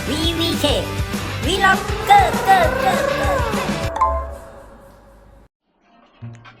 ວີວີເຄ ວີລັອກເກີເກີເກີເກີ.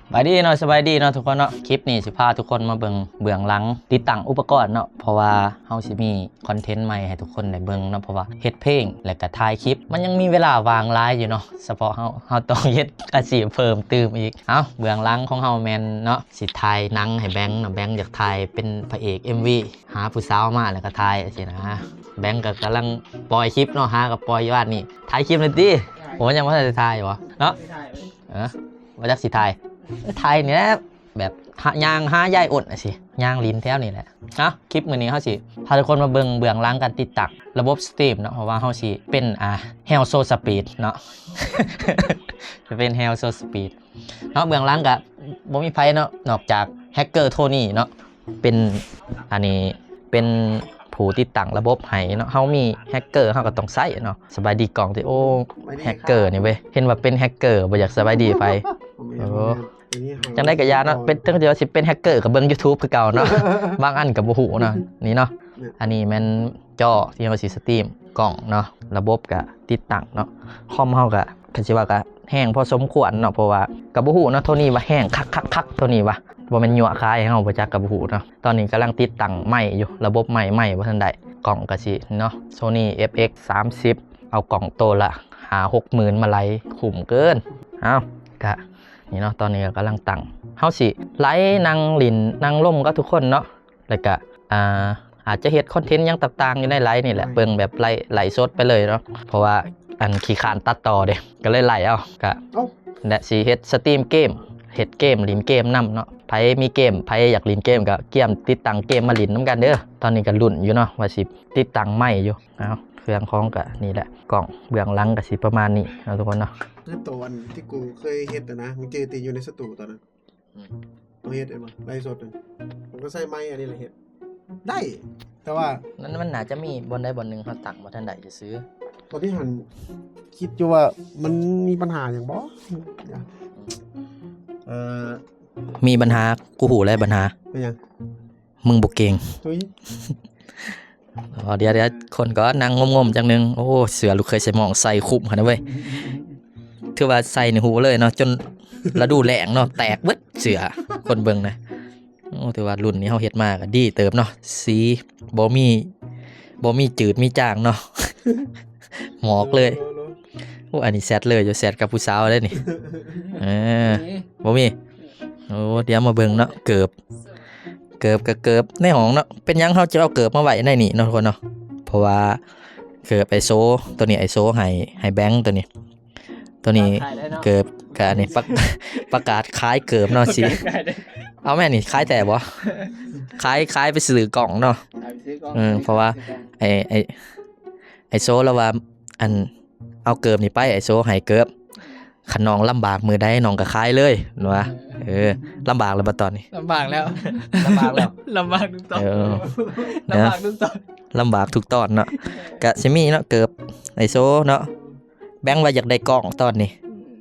ສະບາຍດີເນາະ ສະບາຍດີເນາະທຸກຄົນເນາະ. ຄລິບນີ້ຊິພາທຸກຄົນມາເບິ່ງເບື້ອງຫຼັງຕິດຕັ້ງອຸປະກອນເນາະ ເພາະວ່າເຮົາຊິມີຄອນເທັນໃໝ່ໃຫ້ທຸກຄົນໄດ້ເບິ່ງເນາະ ເພາະວ່າເຮັດເພງ ແລ້ວກະຖ່າຍຄລິບ ມັນຍັງມີເວລາວ່າງຫຼາຍຢູ່ເນາະ. ສະເພາະເຮົາ ເຮົາຕ້ອງເຮັດອາຊີບເພີ່ມຕື່ມອີກ. ເອົ້າ ເບື້ອງຫຼັງຂອງເຮົາແມ່ນເນາະ ຊິຖ່າຍໜັງໃຫ້ແບງເນາະ ແບງຢາກຖ່າຍເປັນພະເອກເອັມວີ ຫາຜູ້ສາວມາແລ້ວກໍຖ່າຍຊີ້ນະ. ແບງກໍກຳລັງປ່ອຍຄລິບເນາະ ຫາກໍປ່ອຍວານນີ້. ຖ່າຍຄລິບແລ້ວຕິ? ໂອ້ ຍັງບໍ່ທັນໄດ້ຖ່າຍບໍ່ເນາະ. ເອີ ບໍ່ຈັກຊິຖ່າຍ ເອີ ຖ່າຍນີ້ແຫຼະ ແບບຫາ ຍ່າງຫາຍາຍອົນຊີ້ ຍ່າງຫຼິ້ນແຖວນີ້ແຫຼະ. ເອົ້າ ຄລິບມື້ນີ້ເຮົາຊິພາທຸກຄົນມາເບິ່ງເບື້ອງຫຼັງການຕິດຕັ້ງລະບົບສະຕຣີມເນາະ ເພາະວ່າເຮົາຊິເປັນ ອ່າ ແຮວໂຊສະປີດເນາະ ຈະເປັນແຮວໂຊສະປີດເນາະ. ເບື້ອງຫຼັງກະບໍ່ມີໃຜເນາະ ນອກຈາກແຮັກເກີໂທນີ້ເນາະ ເປັນ ອັນນີ້ເປັນຜູ້ຕິດຕັ້ງລະບົບໃຫ້ເນາະ. ເຮົາມີແຮັກເກີເຮົາກໍຕ້ອງໃຊ້ເນາະ. ສະບາຍດີກ້ອງຕິ? ໂອ້ ສະບາຍດີ ແຮັກເກີນີ້ເວີຍ ເຫັນວ່າເປັນແຮັກເກີບໍ່ຢາກສະບາຍດີໃຜ. ໂອ້ ຈັງໃດກໍຢ່າເນາະ ເປັນ ເຖິງຈະວ່າຊິເປັນແຮັກເກີກໍເບິ່ງຢູທູບຄືເກົ່າເນາະ ບາງອັນກໍບໍ່ຮູ້ເນາະ. ນີ້ເນາະ ອັນນີ້ແມ່ນຈໍທີ່ເຮົາຊິສະຕຣີມ ກ້ອງເນາະ ລະບົບກະຕິດຕັ້ງເນາະ. ຄອມເຮົາກະ ຄັນຊິວ່າກະແຮງພໍສົມຄວນເນາະ ເພາະວ່າກະບໍ່ຮູ້ເນາະ ໂທນີ້ວ່າແຮງຄັກໆໆ ໂທນີ້ວ່າ ບໍ່ແມ່ນຍົວະຂາຍໃຫ້ເຮົາບໍ່ຈັກ ກະບໍ່ຮູ້ເນາະ. ຕອນນີ້ກຳລັງຕິດຕັ້ງໄມຢູ່ ລະບົບໄມ ໄມບໍ່ທັນໄດ້. ກ້ອງກະຊິເນາະ ໂຊນີເອັຟເອັກສາມສິບ ເອົາກ້ອງໂຕລະຫ້າຫົກໝື່ນມາໄຫຼ ຄຸ້ມເກີນ. ເອົ້າ ກະນີ້ເນາະ ຕອນນີ້ກໍກຳລັງຕັ້ງ ເຮົາຊິໄຫຼນັ່ງຫຼິ້ນນັ່ງລົມກັບທຸກຄົນເນາະ ແລ້ວກະ ອ່າ ອາດຈະເຮັດຄອນເທັນຫຍັງຕ່າງໆຢູ່ໃນໄລນີ້ແຫຼະ ເບິ່ງແບບໄລ ໄລສົດໄປເລີຍເນາະ ເພາະວ່າອັນຂີ້ຄ້ານຕັດຕໍ່ເດ້ ກໍເລີຍໄລເອົາ. ກະ ເອົ້າ ແລະ ຊິເຮັດສະຕຣີມເກມ ເຮັດເກມ ຫຼິ້ນເກມນຳເນາະ. ໃຜມີເກມ ໃຜຢາກຫຼິ້ນເກມກໍກຽມຕິດຕັ້ງເກມມາຫຼິ້ນນຳກັນເດີ. ຕອນນີ້ກໍລຸ້ນຢູ່ເນາະ ວ່າຊິຕິດຕັ້ງໄມຢູ່. ເອົ້າ ເຄື່ອງຂອງກໍນີ້ແຫຼະ ກ້ອງເບື້ອງຫຼັງກໍຊິປະມານນີ້ເນາະທຸກຄົນເນາະ. ຄືໂຕອັນທີ່ກູເຄີຍເຮັດນະ ມຶງຈື່ຕິ ຢູ່ໃນສະຕູຕອນນັ້ນ ອືມ ເຮົາເຮັດແມ່ນບໍ່ ໄລສົດນັ້ນ ມັນກໍໃຊ້ໄມອັນນີ້ແຫຼະເຮັດໄດ້ ແຕ່ວ່າ ນັ້ນມັນໜ້າຈະມີບ່ອນໃດບ່ອນໜຶ່ງເຮົາຕັ້ງບໍ່ທັນໄດ້ຊື່ໆ. ຕອນນີ້ຫັ້ນຄິດຢູ່ວ່າມັນມີບັນຫາຫຍັງບໍ່ ເອີ ມີບັນຫາ ກູຮູ້ແລ້ວບັນຫາ ເປັນຫຍັງ? ມຶງບໍ່ເກັ່ງ. ໂອ້ຍ ອໍ ດຽວໆ ຄົນກໍນັ່ງງົມໆ ຈັກໜຶ່ງ. ໂອ້ ເສື້ອລູກເຂີຍໃສ່ໝ້ອງ ໃສ່ຄຸມຫັ້ນນະເວີຍ ຖືວ່າໃສ່ນີ້ຮູ້ເລີຍເນາະ ຈົນລະດູແລ້ງເນາະ ແຕກເບິດເສື້ອ ຄົນເບິ່ງນະ. ໂອ້ ຖືວ່າລຸ້ນນີ້ເຮົາເຮັດມາກໍດີເຕີບເນາະ ສີບໍ່ມີ ບໍ່ມີຈືດມີຈາງເນາະ ໝອກເລີຍ. ໂອ້ ອັນນີ້ແຊັດເລີຍ ຢູ່ແຊັດກັບຜູ້ສາວເດ້ນີ້. ເອີ ບໍ່ມີ. ໂອ້ ດຽວມາເບິ່ງເນາະ ເກີບ ເກີບກໍເກີບໃນຫ້ອງເນາະ. ເປັນຫຍັງເຮົາຈະເອົາເກີບມາໄວ້ໃນນີ້ເນາະທຸກຄົນເນາະ ເພາະວ່າເກີບໄອໂຊ ໂຕນີ້ໄອໂຊໃຫ້ ໃຫ້ແບງໂຕນີ້ ໂຕນີ້ເກີບກະນີ້ ປະ ປະກາດຂາຍເກີບເນາະ ຊິ ເອົາແມ່ນນີ້ ຂາຍແທ້ບໍ່? ຂາຍ ຂາຍໄປຊື້ກ້ອງເນາະ. ເອີ ເພາະວ່າໄອ ໄອ ໄອໂຊລາວວ່າ ອັນ ເອົາເກີບນີ້ໄປ ໄອໂຊໃຫ້ເກີບ ຄັນນ້ອງລຳບາກມື້ໃດນ້ອງກໍຂາຍເລີຍ ວ່າ. ເອີ ລຳບາກແລ້ວບໍ່ຕອນນີ້? ລຳບາກແລ້ວ ລຳບາກແລ້ວ ລຳບາກທຸກຕອນ ເອີ ລຳບາກທຸກຕອນ ລຳບາກທຸກຕອນເນາະ. ກະຊິມີເນາະ ເກີບໄອໂຊເນາະ. ແບງວ່າຢາກໄດ້ກ້ອງຕອນນີ້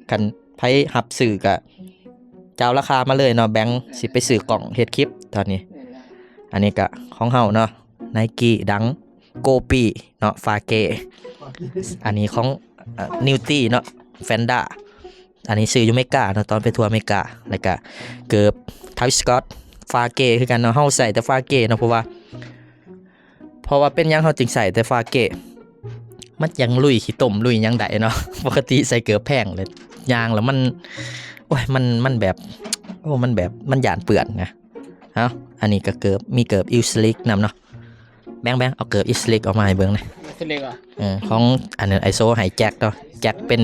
ຄັນໃຜຮັບຊື້ກະເຈົ້າລາຄາມາເລີຍເນາະ ແບງຊິໄປຊື້ກ້ອງເຮັດຄລິບຕອນນີ້. ອັນນີ້ກະຂອງເຮົາເນາະ ໄນກີ ດັງ ໂກປີເນາະ ຟາເກ. ອັນນີ້ຂອງ ເອີ ນິວຕີເນາະ ແຟນດາ. ອັນນີ້ຊື້ຢູ່ເມກາເນາະ ຕອນໄປທົວເມກາ. ແລ້ວກະເກີບ ທຣາວິສສະກອດ ຟາເກຄືກັນເນາະ ເຮົາໃສ່ແຕ່ຟາເກເນາະ ເພາະວ່າ ເພາະວ່າເປັນຫຍັງເຮົາຈຶ່ງໃສ່ແຕ່ຟາເກ? ມັນຍັງລຸຍຂີ້ຕົມລຸຍຫຍັງໄດ້ເນາະ. ປົກກະຕິໃສ່ເກີບແພງເລີຍ ຍ່າງແລ້ວມັນ ໂອ້ຍ ມັນ ມັນແບບ ໂອ້ ມັນແບບ ມັນຢ້ານເປື້ອນນະ. ເອົ້າ ອັນນີ້ກໍເກີບ ມີເກີບ Ultralisk ນຳເນາະ. ແບງ ແບງ ເອົາເກີບ Ultralisk ອອກມາໃຫ້ເບິ່ງແດ່. Ultralisk ຫວາ? ເອີ ຂອງອັນນັ້ນ ໄອໂຊໃຫ້ແຈັກເນາະ ແຈັກເປັນ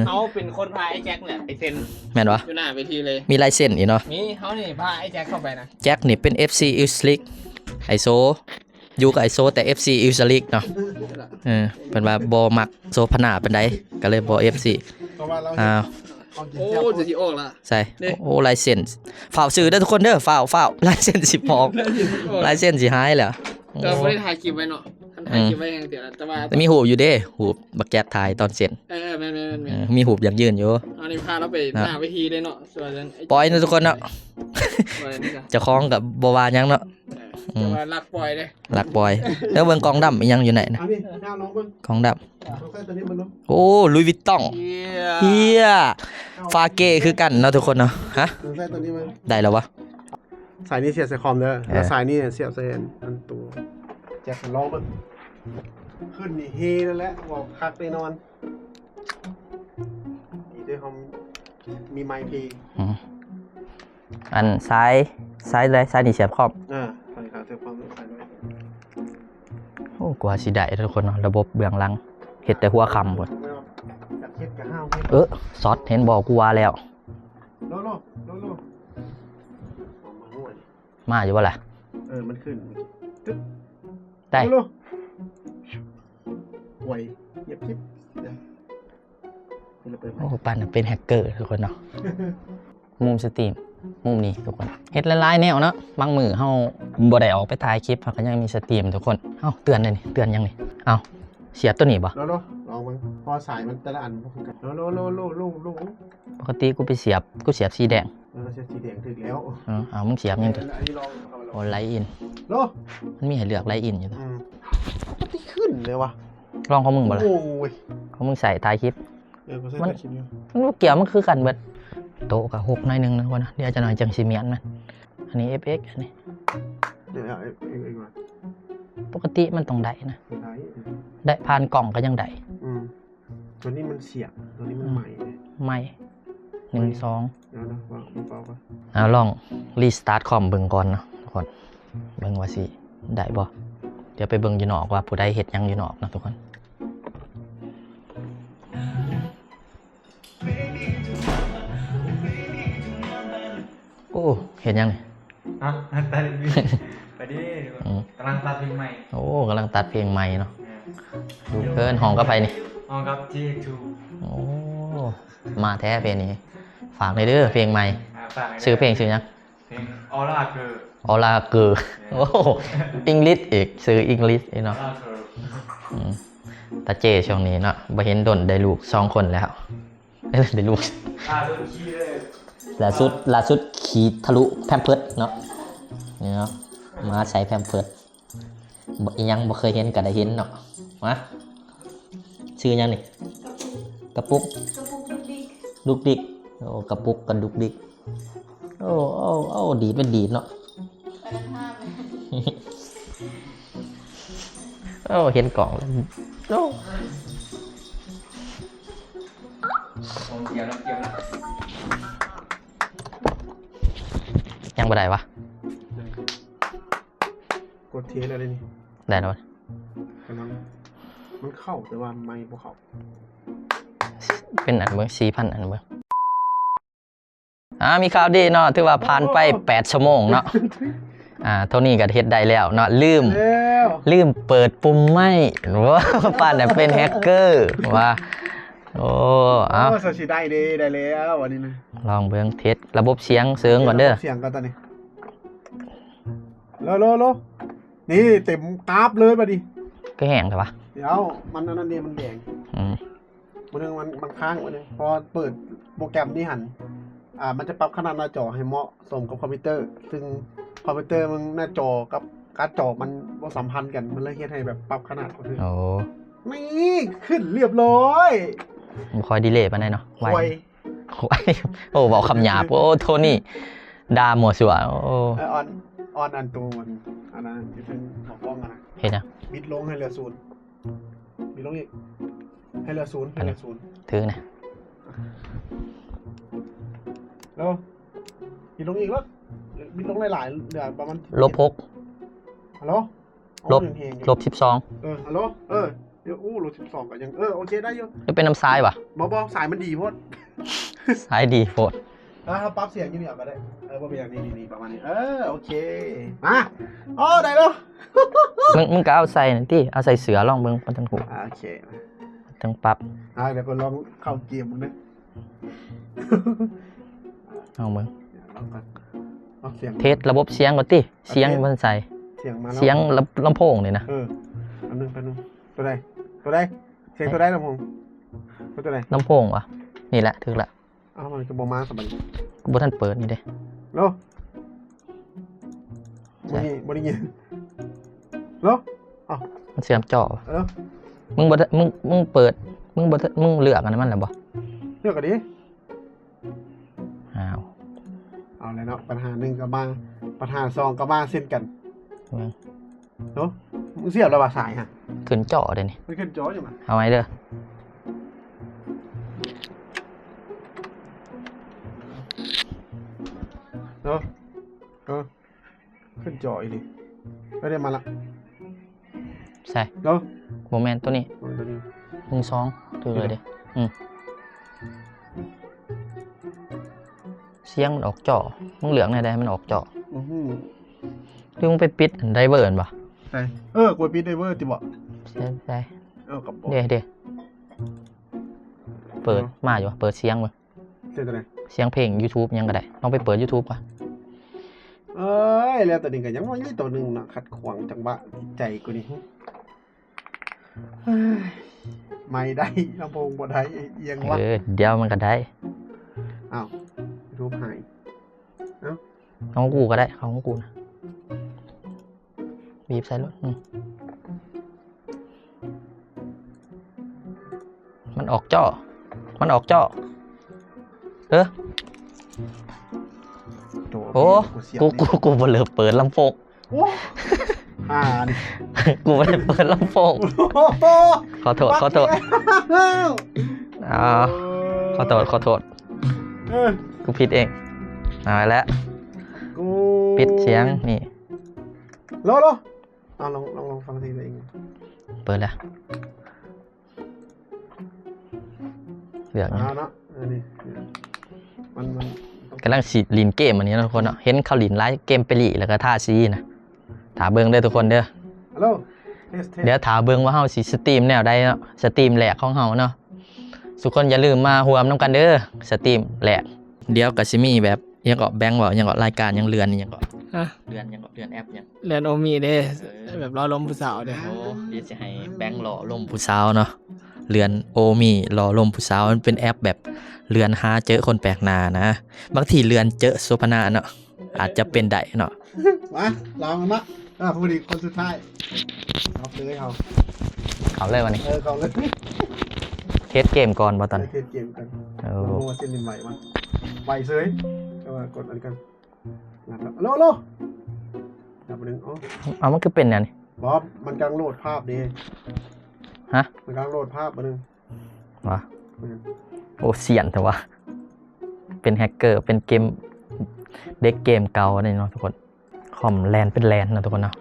ເຮົາເປັນຄົນພາໄອ້ແຈັກແຫຼະໄປເຊັນ ແມ່ນບໍ່? ຢູ່ໜ້າເວທີເລີຍ ມີລາຍເຊັນອີກເນາະ. ມີ ເຮົານີ້ພາໄອ້ແຈັກເຂົ້າໄປນະ. ແຈັກນີ້ເປັນ ເອັຟຊີ Ultralisk ໄອໂຊ ຢູ່ກັບໄອໂຊແຕ່ ເອັຟຊີ Ultralisk ເນາະ. ເອີ ເພິ່ນວ່າບໍ່ມັກໂສພະນາປານໃດ ກໍເລີຍບໍ່ ເອັຟຊີ. ແຕ່ວ່າລາວ ອ້າວ ໂອ້ ຈະຊິອອກລະ ໃສ່ ໂອ້ ລາຍເຊັນ ຝາກຊື້ເດີທຸກຄົນເດີ ຝາກ ຝາກ ລາຍເຊັນຊິອອກ ລາຍເຊັນຊິຫາຍແລ້ວ. ແຕ່ບໍ່ໄດ້ຖ່າຍຄລິບໄວ້ເນາະ ຄັນຖ່າຍຄລິບໄວ້ຍັງເທື່ອ ແຕ່ວ່າ ແຕ່ມີຮູບຢູ່ເດ້ ຮູບບັກແຈັກຖ່າຍຕອນເຊັນ. ເອີ ແມ່ນໆໆ ເອີ ມີຮູບຢັ້ງຢືນຢູ່. ອັນນີ້ພາລາວໄປໜ້າເວທີເດ້ເນາະ. ປ່ອຍເນາະທຸກຄົນເນາະ ເຈົ້າຂອງກໍບໍ່ວ່າຫຍັງເນາະ. ອືມ ແຕ່ວ່າລັກປ່ອຍເດ້ ລັກປ່ອຍ. ແລ້ວເບິ່ງກ່ອງດຳອີ່ຫຍັງຢູ່ໃນນະ ອັນນີ້ ເອົາລອງເບິ່ງ ກ່ອງດຳ ລອງໃສ່ຕົວນີ້ເບິ່ງດູ. ໂອ້ ລຸຍວິດຕອງ ເອີ ເອີ ຝາເກຄືກັນເນາະທຸກຄົນເນາະ. ຮະ ລອງໃສ່ຕົວນີ້ເບິ່ງ ໄດ້ແລ້ວວະ? ສາຍນີ້ສຽບໃສ່ຄອມເດີ ເອີ ແລ້ວສາຍນີ້ສຽບໃສ່ອັນ ອັນຕົວແຈັກ ລອງເບິ່ງ. ຂຶ້ນນີ້ເຮແລ້ວແຫຼະ ເວົ້າຄັກແນ່ນອນ. ດີເດີ ເຮົາມີໄມພີ ອືມ ອັນສາຍ ສາຍໃດ? ສາຍນີ້ສຽບຄອມ ເອີ ສາຍນີ້ສຽບຄອມ ສາຍນີ້. ໂອ້ ກວ່າຊິໄດ້ທຸກຄົນເນາະ ລະບົບເບື້ອງຫຼັງ ເຮັດແຕ່ຫົວຄ່ຳພຸ້ນ. ຢາກເຮັດກະຫ້າວເຮັດ ເອີ ຊັອດ ເຫັນບໍ່ ກູວ່າແລ້ວ. ໂລ ໂລ ໂລ ໂລ ມາຢູ່ບໍ່ລະ? ເອີ ມັນຂຶ້ນ ຕຶບ ໄດ້ ໂລ ໂລ ໄວ ຫຽບທິບ. ໂອ້ ປານເປັນແຮັກເກີທຸກຄົນເນາະ. ມຸມສະຕຣີມ ມຸມນີ້ທຸກຄົນ ເຮັດຫຼາຍໆແນວເນາະ. ບາງມື້ເຮົາບໍ່ໄດ້ອອກໄປຖ່າຍຄລິບ ເຮົາກໍຍັງມີສະຕຣີມທຸກຄົນ. ເອົ້າ ເຕືອນເດ້ນີ້ ເຕືອນຫຍັງນີ້? ເອົ້າ ສຽບຕົວນີ້ບໍ່? ໂລ ໂລ ລອງເບິ່ງ ເພາະວ່າສາຍມັນແຕ່ລະອັນບໍ່ຄືກັນ. ໂລ ໂລ ໂລ ໂລ ໂລ ໂລ ປົກກະຕິກູໄປສຽບ ກູສຽບສີແດງ. ເອີ ສຽບສີແດງຖືກແລ້ວ. ເອີ ເອົາ ມຶງສຽບຫຍັງຕົວະ? ເອີ ອັນນີ້ລອງ ໂອ້ ໄລອິນ ໂລ ມັນມີໃຫ້ເລືອກໄລອິນຢູ່. ອືມ ມັນຂຶ້ນເລີຍວະ. ລອງຂອງມຶງບໍ່ລະ? ໂອ້ຍ ຂອງມຶງໃສ່ຖ່າຍຄລິບ. ເອີ ມັນ ມັນບໍ່ກ່ຽວ ມັນຄືກັນເບິດ. ໂຕະກໍຫົກໜ້ອຍໜຶ່ງນະ ດຽວຈັກໜ້ອຍຈັ່ງຊິມ້ຽນມັນ. ອັນນີ້ ເອັຟເອັກ ອັນນີ້ ເອີ ເອັຟເອັກ ເອັຟເອັກ ມາ ປົກກະຕິມັນຕ້ອງໄດ້ນະ ໄດ້ ໄດ້ ຜ່ານກ້ອງກໍຍັງໄດ້. ອືມ ຕົວນີ້ມັນສຽບ ຕົວນີ້ມັນ ອືມ ໃໝ່ ໃໝ່ ໜຶ່ງ ສອງ ເອົາລອງຣີສະຕາດຄອມເບິ່ງກ່ອນເນາະທຸກຄົນ ເບິ່ງວ່າຊິໄດ້ບໍ່. ດຽວໄປເບິ່ງຢູ່ນອກວ່າຜູ້ໃດເຮັດຫຍັງຢູ່ນອກເນາະທຸກຄົນ. ໂອ້ ເຮັດຫຍັງນີ້? ຮະ ຕັດ ໄປເດ້ ອືມ ກຳລັງຕັດເພງໃໝ່. ໂອ້ ກຳລັງຕັດເພງໃໝ່ເນາະ. ແມ່ນ ດຸເກີນ. ຮ້ອງກັບໃຜນີ້? ຮ້ອງກັບ ທີເອັກທູ. ໂອ້ ມາແທ້ເພງນີ້. ຝາກແດ່ເດີເພງໃໝ່. ອ່າ ຝາກແດ່ເດີ. ຊື່ເພງຊື່ຫຍັງ? ເພງ Aura Girl. Aura Girl. ແມ່ນ ໂອ້ English ອີກ ຊື່ English ອີກເນາະ. Aura Girl. ອືມ ຕາເຈ້ຊ່ວງນີ້ເນາະ ບໍ່ເຫັນດົນ ໄດ້ລູກສອງຄົນແລ້ວ. ເອີ ໄດ້ລູກ ລ່າສຸດຂີ່ເລີຍ ລ່າສຸດ ລ່າສຸດຂີ່ທະລຸແພມເພີດເນາະ. ນີ້ເນາະ ມາໃສ່ແພມເພີດ ບໍ່ ອີ່ຫຍັງບໍ່ເຄີຍເຫັນກໍໄດ້ເຫັນເນາະ. ມາ ຊື່ຫຍັງນີ້? ກະປຸກ ກະປຸກ ກະປຸກດຸກດິກ ດຸກດິກ. ໂອ້ ກະປຸກກະດຸກດິກ. ໂອ້ ໂອ້ ໂອ້ ດີດມັນດີດເນາະ. ໂອ້ ເຫັນກ້ອງແລ້ວ ໂອ້ ຍັງບໍ່ໄດ້ວະ. ກົດເທສແລ້ວເດ້ນີ້ ໄດ້ແລ້ວ. ກຳລັງ ມັນເຂົ້າ ແຕ່ວ່າໄມບໍ່ເຂົ້າ. ເປັນອັນເບິ່ງ ສີ່ພັນ ອັນເບິ່ງ. ອ່າ ມີຂ່າວດີເນາະ ຖືວ່າຜ່ານໄປ ໂອ້ ແປດຊົ່ວໂມງເນາະ. ອ່າ ໂທນີ້ກໍເຮັດໄດ້ແລ້ວເນາະ ລືມ ແລ້ວ ລືມເປີດປຸ່ມໄມ້. ໂອ້ ປານນັ້ນເປັນແຮັກເກີວ່າ. ໂອ້ ເອົ້າ ໂອ້ ຊິໄດ້ເດ້ ໄດ້ແລ້ວອັນນີ້ນະ. ລອງເບິ່ງ ເທສລະບົບສຽງເສີງກ່ອນເດີ ລະບົບສຽງກ່ອນຕອນນີ້. ໂລ ໂລ ໂລ ນີ້ເຕັມກາບເລີຍບັດນີ້. ຄືແຮງແທ້ວະ? ດຽວ ມັນອັນນັ້ນເດ້ ມັນແດງ. ອືມ ມື້ໜຶ່ງມັນ ມັນຄ້າງມື້ໜຶ່ງ ເພາະວ່າເປີດໂປຣແກຣມນີ້ຫັ້ນ ອ່າ ມັນຈະປັບຂະໜາດໜ້າຈໍໃຫ້ເໝາະສົມກັບຄອມພິວເຕີ ຊຶ່ງຄອມພິວເຕີມັນ ໜ້າຈໍກັບກາດຈໍມັນບໍ່ສຳພັນກັນ ມັນເລີຍເຮັດໃຫ້ແບບປັບຂະໜາດບໍ່ຖືກ. ໂອ້ ນີ້ຂຶ້ນລຽບລ້ອຍ. ບໍ່ຄ່ອຍດີເລປານໃດເນາະ ໄວ ໄວ ໂອ້ ເວົ້າຄຳຫຍາບ. ໂອ້ ໂທນີ້ດ່າມົ້ວຊົ່ວ. ໂອ້ ເອີ ອອນ ອອນອັນໂຕ ອັນນັ້ນຢູ່ເທິງໝໍກ້ອງຫັ້ນນະ ເຮັດຫຍັງ? ບິດລົງໃຫ້ເຫຼືອສູນ. ບິດລົງອີກ ໃຫ້ເຫຼືອສູນ ໃຫ້ເຫຼືອສູນ. ຖືນະ ແລ້ວບິດລົງອີກ ແລ້ວບິດລົງຫຼາຍໆ ເຫຼືອປະມານ ລົບຫົກ. ຮັລໂຫຼ ລົບ ລົບສິບສອງ. ເອີ ຮັລໂຫຼ ເອີ ດຽວ ໂອ້ ລົບສິບສອງກໍຍັງ ເອີ ໂອເຄ ໄດ້ຢູ່. ຈະເປັນນຳສາຍຫວາ? ບໍ່ ບໍ່ ສາຍມັນດີໂພດ ສາຍດີໂພດ. ເອີ ເຮົາປັບສຽງຢູ່ນີ້ເອົາກໍໄດ້. ເອີ ບໍ່ເປັນຫຍັງ ນີ້ໆ ປະມານນີ້. ເອີ ໂອເຄ ມາ. ໂອ້ ໄດ້ແລ້ວ. ມຶງ ມຶງກໍເອົາໃສ່ນັ້ນຕິ ເອົາໃສ່ເສື້ອລອງເບິ່ງ ມັນຈັ່ງຮູ້. ອ່າ ໂອເຄ ຈັ່ງປັບ. ອ່າ ດຽວກໍລອງເຂົ້າເກມເບິ່ງເດີ ລອງເບິ່ງ. ດຽວລອງກ່ອນ ເອົາສຽງ ເທສລະບົບສຽງກ່ອນຕິ. ສຽງມັນໃສ ສຽງມາແລ້ວ ສຽງລຳ ລຳໂພງນີ້ນະ. ເອີ ອັນໜຶ່ງ ອັນໜຶ່ງ. ຕົວໃດ? ຕົວໃດ? ສຽງຕົວໃດລຳໂພງ? ຕົວໃດ? ລຳໂພງຫວາ? ນີ້ແຫຼະ ຖືກລະ. ອ້າວ ມັນກໍບໍ່ມາຊະບັດນີ້. ບໍ່ທັນເປີດນີ້ເດ້. ໂລ. ບໍ່ໄດ້ ບໍ່ໄດ້ຍິນ. ເນາະ ເອົ້າ ມັນເຊື່ອມຈໍ. ເອີ ມຶງບໍ່ ມຶງ ມຶງເປີດ ມຶງບໍ່ ມຶງເລືອກອັນນັ້ນມັນແລ້ວບໍ່? ເລືອກກໍດີ. ອ້າວ ເອົາແລ້ວເນາະ ບັນຫາໜຶ່ງກໍມາ ບັນຫາສອງກໍມາເຊັ່ນກັນ. ເອີ ເນາະ ມຶງສຽບແລ້ວວ່າສາຍຫັ້ນ ຂຶ້ນຈໍເດ້ນີ້ ມັນຂຶ້ນຈໍຢູ່ມັນ. ເອົາໃໝ່ເດີ ເນາະ ເອີ. ຂຶ້ນຈໍອີ່ຫຼີ. ເອີ ໄດ້ມາລະ. ໃສ່ ໂລ ບໍ່ແມ່ນໂຕນີ້ ໂຕນີ້ ໜຶ່ງ ສອງ ຖືກເລີຍເດ້. ອືມ ສຽງມັນອອກຈໍ. ມຶງເລືອກແນວໃດໃຫ້ມັນອອກຈໍ? ອື ຫຼືມຶງໄປປິດໄດເວີຫັ້ນບໍ່? ໃສ່ ເອີ ກວດປິດໄດເວີຕິບໍ່? ໃສ່ ໃສ່ ເອີ ກໍບໍ່ ເດ້ ເດ້ ເປີດ ເອີ ມາຢູ່ ເປີດສຽງເບິ່ງ. ເຮັດຈັ່ງໃດ? ສຽງເພງ YouTube ຫຍັງກໍໄດ້. ລອງໄປເປີດ YouTube ກ່ອນ. ເອີຍ ແລ້ວຕອນນີ້ກໍຍັງມີໂຕໜຶ່ງເນາະ ຂັດຂວາງຈັງຫວະຈິດໃຈກູນີ້. ເຮີ້ຍ ໄມໄດ້ ລຳໂພງບໍ່ໄດ້ ອີ່ຫຍັງວະ? ເອີ ດຽວມັນກໍໄດ້. ອ້າວ YouTube ຫາຍ. ເອົ້າ ເອົາຂອງກູກໍໄດ້ ເອົາຂອງກູນະ. ບີບໃສ່ໂລດ. ອືມ ມັນອອກຈໍ ມັນອອກຈໍ. ເອີ ໂອ້ ໂອ້ ກູ ກູ ກູບໍ່ເລີບເປີດລຳໂພງ. ໂອ້ ຫານ ກູບໍ່ໄດ້ເປີດລຳໂພງ. ໂອ້ໂຫ ຂໍໂທດ ຂໍໂທດ. ເອີ ຂໍໂທດ ຂໍໂທດ. ເອີ ກູຜິດເອງ. ເອົາແຫຼະ ກູ ປິດສຽງນີ້. ໂລ ໂລ ເອົາ ລອງ ລອງ ລອງຟັງເສຍງຕົວເອງ. ເປີດແລ້ວ ເລືອກຫຍັງ? ເອົາເນາະ ອັນນີ້ ມັນ ມັນ ກຳລັງຊິຫຼິ້ນເກມອັນນີ້ເນາະທຸກຄົນເນາະ. ເຫັນເຂົາຫຼິ້ນຫຼາຍເກມເປລີ ແລ້ວກໍທາສີນະ. ຖ້າເບິ່ງເດີທຸກຄົນເດີ. ຮັລໂຫຼ ເທສ ເທສ. ດຽວຖ້າເບິ່ງວ່າເຮົາຊິສະຕຣີມແນວໃດເນາະ ສະຕຣີມແລກຂອງເຮົາເນາະ. ທຸກຄົນຢ່າລືມມາຮ່ວມນຳກັນເດີ ສະຕຣີມແລກ. ດຽວກໍຊິມີແບບ ຫຍັງເກາະ ແບງເວົ້າຫຍັງເກາະ ລາຍການຫຍັງ ເລື່ອນຫຍັງເກາະ ຮະ ເລື່ອນຫຍັງເກາະ ເລື່ອນແອັບຫຍັງ ເລື່ອນໂອມີເດ້. ເອີ ແບບຫຼໍ່ລົມຜູ້ສາວເດ້. ໂອ້ ດຽວຊິໃຫ້ແບງຫຼໍ່ລົມຜູ້ສາວເນາະ. ເລື່ອນໂອມີຫຼໍ່ລົມຜູ້ສາວ ມັນເປັນແອັບແບບເລື່ອນຫາເຈີຄົນແປກໜ້ານະ. ບາງທີເລື່ອນເຈີໂສພະນາເນາະ ອາດຈະເປັນໄດ້ເນາະ. ມາ ລອງເນາະ. ອ່າ ຜູ້ນີ້ຄົນສຸດທ້າຍ ເອົາເລີຍເຮົາ ເຂົ້າເລີຍວະນີ້. ເອີ ເຂົ້າເລີຍ. ເທສເກມກ່ອນບໍ່ຕອນນີ້? ເທສເກມກ່ອນ. ໂອ້ ເຮົາວ່າຊິຫຼິ້ນໄຫວບໍ່? ໄຫວເສີຍ. ແຕ່ວ່າກົດອັນກັນ. ນັດແລ້ວ. ໂລ ໂລ ນັດໜຶ່ງ. ເອົ້າ ເອົາ ມັນຄືເປັນແນວນີ້? ບໍ່ ມັນກຳລັງໂຫຼດພາບເດ້. ຮະ? ມັນກຳລັງໂຫຼດພາບອັນໜຶ່ງ. ຫວາ? ແມ່ນ. ໂອ້ ສ່ຽນແທ້ຫວາ. ເປັນແຮັກເກີ ເປັນເກມ ເດັກເກມເກົ່ານີ້ເນາະທຸກຄົນ. ຄອມແລ່ນເປັນແລ່ນເນາະທຸກຄົນເນາະ.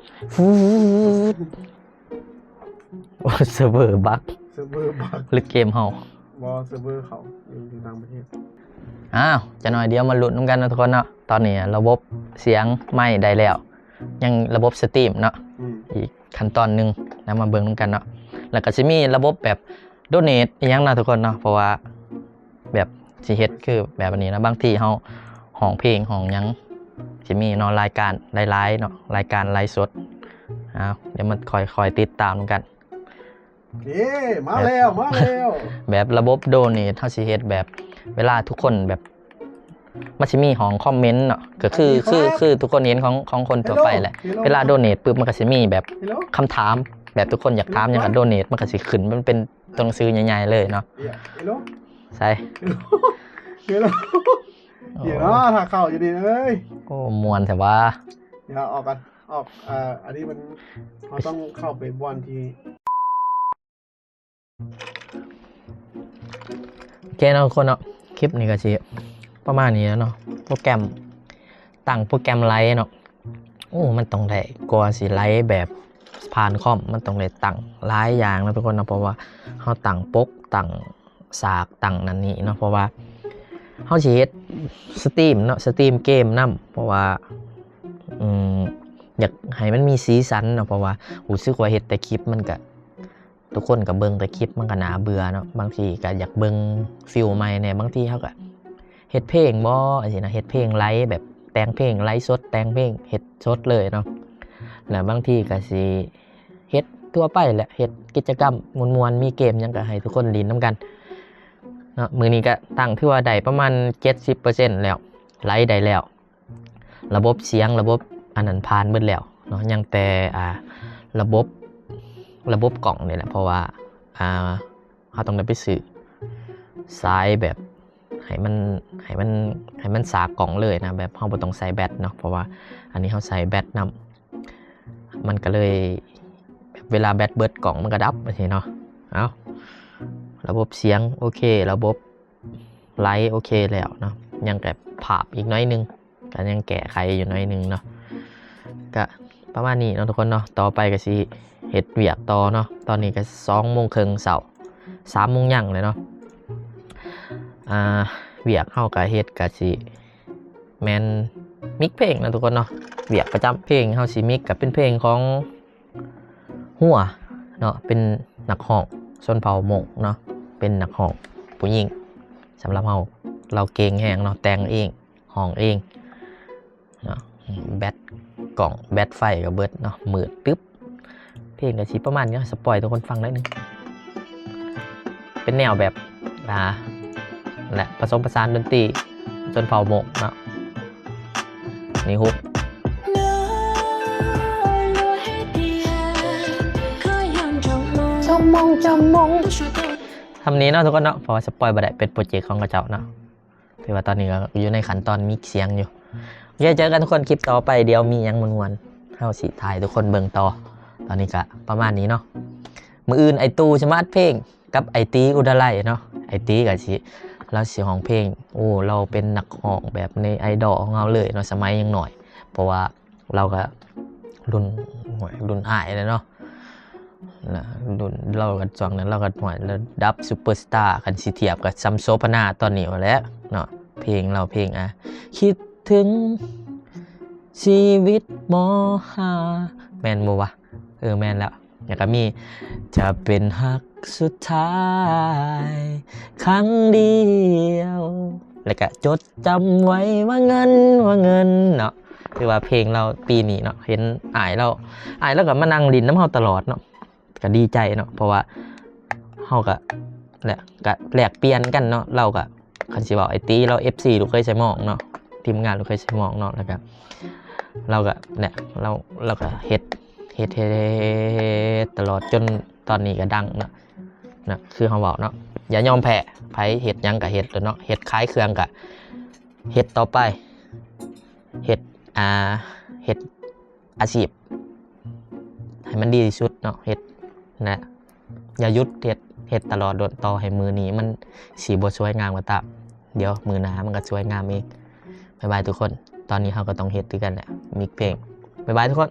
ໂອ້ ເຊີເວີບັກ ເຊີເວີບັກ ຫຼືເກມເຮົາ? ບໍ່ ເຊີເວີເຂົາຢູ່ ຢູ່ຕ່າງປະເທດ. ອ້າວ ຈັກໜ້ອຍດຽວມາລຸ້ນນຳກັນເນາະທຸກຄົນເນາະ. ຕອນນີ້ລະບົບສຽງໄມໄດ້ແລ້ວ ຍັງລະບົບສະຕຣີມເນາະ. ອືມ ອີກຂັ້ນຕອນໜຶ່ງ ນຳມາເບິ່ງນຳກັນເນາະ. ແລ້ວກໍຊິມີລະບົບແບບໂດເນດອີ່ຫຍັງເນາະທຸກຄົນເນາະ. ເພາະວ່າ ແບບຊິເຮັດຄືແບບອັນນີ້ນະ ບາງທີເຮົາຮ້ອງເພງຮ້ອງຫຍັງ ຊິມີເນາະ ລາຍການຫຼາຍໆເນາະ ລາຍການໄລຟ໌ສົດ. ອ້າວ ດຽວມາຄ່ອຍໆຕິດຕາມນຳກັນ. ເອີ ມາແລ້ວ ມາແລ້ວ. ແບບລະບົບໂດເນດ ເຮົາຊິເຮັດແບບເວລາທຸກຄົນແບບ ມັນຊິມີຫ້ອງຄອມເມັນເນາະ ກໍຄື ຄື ຄືທຸກຄົນເຫັນຂອງ ຂອງຄົນທົ່ວໄປແຫຼະ. ເວລາໂດເນດປຶບ ມັນກໍຊິມີແບບຄຳຖາມ ແບບທຸກຄົນຢາກຖາມຫຍັງກໍໂດເນດ ມັນກໍຊິຂຶ້ນ ມັນເປັນຕົວໜັງສືໃຫຍ່ໆເລີຍເນາະ. ໃສ່ ດຽວເນາະ ຖ້າເຂົ້າຢູ່ນີ້ເອີຍ. ໂອ້ ມ່ວນແທ້ຫວາ. ດຽວອອກກັນ ອອກ ເອີ ອັນນີ້ມັນ ເຮົາຕ້ອງເຂົ້າໄປບ່ອນທີ່ ໂອເຄເນາະທຸກຄົນເນາະ ຄລິບນີ້ກໍຊິປະມານນີ້ແຫຼະເນາະ. ໂປຣແກຣມ ຕັ້ງໂປຣແກຣມໄລເນາະ. ໂອ້ ມັນຕ້ອງໄດ້ ກວ່າຊິໄລແບບຜ່ານຄອມ ມັນຕ້ອງໄດ້ຕັ້ງຫຼາຍຢ່າງເນາະທຸກຄົນເນາະ. ເພາະວ່າເຮົາຕັ້ງປົກ ຕັ້ງສາກ ຕັ້ງນັ້ນນີ້ເນາະ. ເພາະວ່າເຮົາຊິເຮັດສະຕຣີມເນາະ ສະຕຣີມເກມນຳ. ເພາະວ່າ ອືມ ຢາກໃຫ້ມັນມີສີສັນເນາະ. ເພາະວ່າຮູ້ສຶກວ່າເຮັດແຕ່ຄລິບ ມັນກະ ທຸກຄົນກໍເບິ່ງແຕ່ຄລິບ ມັນກໍໜ້າເບື່ອເນາະ. ບາງທີກໍຢາກເບິ່ງຟິວໃໝ່ແດ່ ບາງທີເຮົາກໍເຮັດເພງບໍ ຈັ່ງຊີ້ນະ ເຮັດເພງໄລ ແບບແຕ່ງເພງໄລຟ໌ສົດ ແຕ່ງເພງເຮັດສົດເລີຍເນາະ. ແລ້ວບາງທີກໍຊິເຮັດທົ່ວໄປແຫຼະ ເຮັດກິດຈະກຳມ່ວນໆ ມີເກມຫຍັງກໍໃຫ້ທຸກຄົນຫຼິ້ນນຳກັນເນາະ. ມື້ນີ້ກໍຕັ້ງ ຖືວ່າໄດ້ປະມານເຈັດສິບເປີເຊັນແລ້ວ ໄລໄດ້ແລ້ວ. ລະບົບສຽງ ລະບົບ ອັນນັ້ນຜ່ານເບິດແລ້ວເນາະ ຍັງແຕ່ ອ່າ ລະບົບ ລະບົບກ້ອງນີ້ແຫຼະ ເພາະວ່າ ອ່າ ເຮົາຕ້ອງໄດ້ໄປຊື້ສາຍແບບໃຫ້ມັນ ໃຫ້ມັນ ໃຫ້ມັນສາກກ້ອງເລີຍນະ ແບບເຮົາບໍ່ຕ້ອງໃສ່ແບັດເນາະ ເພາະວ່າອັນນີ້ເຮົາໃສ່ແບັດນຳ ມັນກໍເລີຍ ແບບເວລາແບັດເບິດກ້ອງມັນກໍດັບ ຈັ່ງຊີ້ເນາະ. ເອົ້າ ລະບົບສຽງໂອເຄ ລະບົບໄລໂອເຄແລ້ວເນາະ ຍັງແຕ່ພາບອີກໜ້ອຍໜຶ່ງ ກໍຍັງແກ້ໄຂຢູ່ໜ້ອຍໜຶ່ງເນາະ ກະປະມານນີ້ເນາະທຸກຄົນເນາະ. ຕໍ່ໄປກໍຊິເຮັດວຽກຕໍ່ເນາະ ຕອນນີ້ກໍສອງໂມງເຄິ່ງເຊົ້າ ສາມໂມງຍັງແລ້ວເນາະ. ອ່າ ວຽກເຮົາກໍເຮັດກໍຊິແມ່ນມິກເພງເນາະທຸກຄົນເນາະ ວຽກປະຈຳ ເພງເຮົາຊິມິກກໍເປັນເພງຂອງ ຫົວເນາະ ເປັນນັກຮ້ອງຊົນເຜົ່າມົ້ງເນາະ ເປັນນັກຮ້ອງຜູ້ຍິງ ສຳລັບເຮົາ ລາວເກັ່ງແຮງເນາະ ແຕ່ງເອງ ຮ້ອງເອງເນາະ. ແບັດກ້ອງ ແບັດໄຟກໍເບິດເນາະ ມືດຕຶບ. ເພງກໍຊິປະມານນີ້ເນາະ ສະປອຍທຸກຄົນຟັງໜ້ອຍໜຶ່ງ ເປັນແນວແບບ ອ່າ ແຫຼະ ປະສົມປະສານດົນຕີຊົນເຜົ່າມົ້ງເນາະ. ນີ້ ຮຸກ ຊົ່ວໂມງ ຊົ່ວໂມງ ຊ່ຳນີ້ເນາະທຸກຄົນເນາະ ເພາະວ່າສະປອຍບໍ່ໄດ້ ເປັນໂປຣເຈັກຂອງເຂົາເຈົ້າເນາະ. ຖືວ່າຕອນນີ້ກໍຢູ່ໃນຂັ້ນຕອນມິກສຽງຢູ່. ໂອເຄ ເຈີກັນທຸກຄົນ ຄລິບຕໍ່ໄປ ດຽວມີຫຍັງມ່ວນໆ ເຮົາຊິຖ່າຍໃຫ້ທຸກຄົນເບິ່ງຕໍ່. ຕອນນີ້ກໍປະມານນີ້ເນາະ. ມື້ອື່ນອ້າຍຕູ້ຊິມາອັດເພງ ກັບອ້າຍຕີ ອຸດາໄລເນາະ. ອ້າຍຕີກໍຊິ ລາວຊິຮ້ອງເພງ ໂອ້ ລາວເປັນນັກຮ້ອງແບບໃນໄອດອລຂອງເຮົາເລີຍເນາະ ສະໄໝຍັງນ້ອຍ ເພາະວ່າລາວກໍລຸ້ນ ໂອ້ຍ ລຸ້ນອ້າຍແລ້ວເນາະ ນະ ລຸ້ນລາວກໍຊ່ວງນັ້ນລາວກໍ ໂອ້ຍ ລະດັບຊຸບເປີສະຕາ ຄັນຊິທຽບກໍສ່ຳໂສພະນາຕອນນີ້ຫັ້ນແຫຼະເນາະ. ເພງລາວເພງ ອ່າ ຄິດເຖິງຊີວິດມໍຫາ ແມ່ນບໍ່ວະ? ເອີ ແມ່ນແລ້ວ. ແລ້ວກໍມີ ຈະເປັນຮັກສຸດທ້າຍຄັ້ງດຽວ ແລ້ວກໍຈົດຈຳໄວ້ວ່າເງິນ ວ່າເງິນເນາະ. ຖືວ່າເພງລາວປີນີ້ເນາະ ເຫັນອ້າຍລາວ ອ້າຍລາວກໍມານັ່ງຫຼິ້ນນຳເຮົາຕະຫຼອດເນາະ ກໍດີໃຈເນາະ ເພາະວ່າເຮົາກໍ ແຫຼະ ກໍແລກປ່ຽນກັນເນາະ. ລາວກໍ ຄັນຊິເວົ້າ ອ້າຍຕີລາວ ເອັຟຊີ ລູກເຂີຍໄຊໝອງເນາະ ທີມງານລູກເຂີຍໄຊໝອງເນາະ. ແລ້ວກໍລາວກໍ ແຫຼະ ລາວ ລາວກໍເຮັດ ເຮັດ ເຮັດ ເຮັດຕະຫຼອດ ຈົນຕອນນີ້ກໍດັງເນາະ ນະ ຄືເຮົາເວົ້າເນາະ ຢ່າຍອມແພ້ ໃຜເຮັດຫຍັງກໍເຮັດໂລດເນາະ ເຮັດຂາຍເຄື່ອງກໍເຮັດຕໍ່ໄປ ເຮັດ ອ່າ ເຮັດອາຊີບໃຫ້ມັນດີທີ່ສຸດເນາະ ເຮັດນະ ຢ່າຢຸດເຮັດ ເຮັດຕະຫຼອດໂລດ ຕໍ່ໃຫ້ມື້ນີ້ມັນຊິບໍ່ສວຍງາມກໍຕາມ ດຽວມື້ໜ້າມັນກໍສວຍງາມເອງ. ບາຍບາຍທຸກຄົນ ຕອນນີ້ເຮົາກໍຕ້ອງເຮັດຄືກັນແຫຼະ ມິກເພງ. ບາຍບາຍທຸກຄົນ.